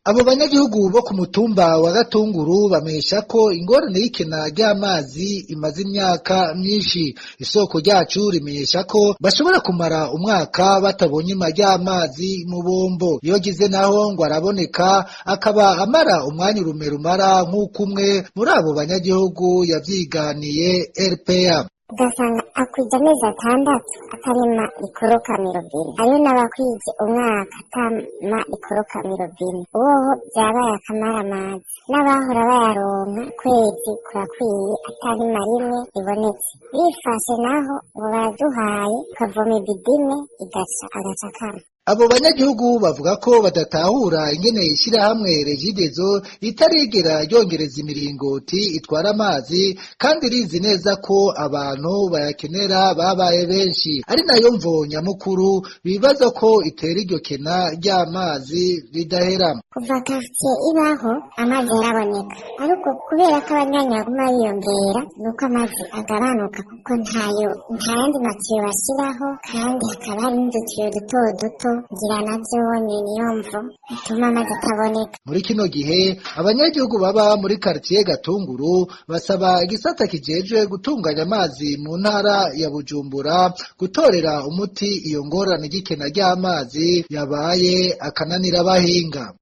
Abo banyagihugu bo ku mutumba wa Gatunguru bamenyesha ko ingorane y'ikena ry'amazi imaze imyaka myinshi. Isoko ryacu rimenyesha ko bashobora kumara umwaka batabonye ima ry'amazi mu bombo. Iyo agize naho ngo araboneka, akaba amara umwanya urume rumara, nk'uko umwe muri abo banyagihugu yavyiganiye RPA. Ugasanga akwije amezi 6 atarima rikoroka mw'irobine, hariho n'abakwije umwaka atama rikoroka mw'irobine. Uwoho vyabaye akamaramaza, n'abahora bayaronka kwezi kurakwiye atarima rimwe ribonetse. Bifashe naho ngo baraduhaye, ukavoma ibidime igaca agaca kama. Abo banyagihugu bavuga ko badatahura ingene ishirahamwe Regideso ritarigera ryongereza imiringoti itwara amazi, kandi rizi neza ko abantu bayakenera babaye benshi, ari nayo mvo nyamukuru bibaza ko itera iryo kena ry'amazi ridahera. Kuva quartier ibaho amazi yaraboneka, ariko kubera ko abanywanyi baguma biyongera nuko amazi agabanuka, kuko ntayo nta yandi matiyo bashyiraho, kandi hakaba hari n'udutiyo duto duto. Ngira navyo niyo mvo ituma amazi ataboneka. Muri kino gihe abanyagihugu baba muri quartier Gatunguru basaba igisata kijejwe gutunganya amazi mu ntara ya Bujumbura gutorera umuti iyo ngorane y'ikena ry'amazi yabaye akananira abahinga.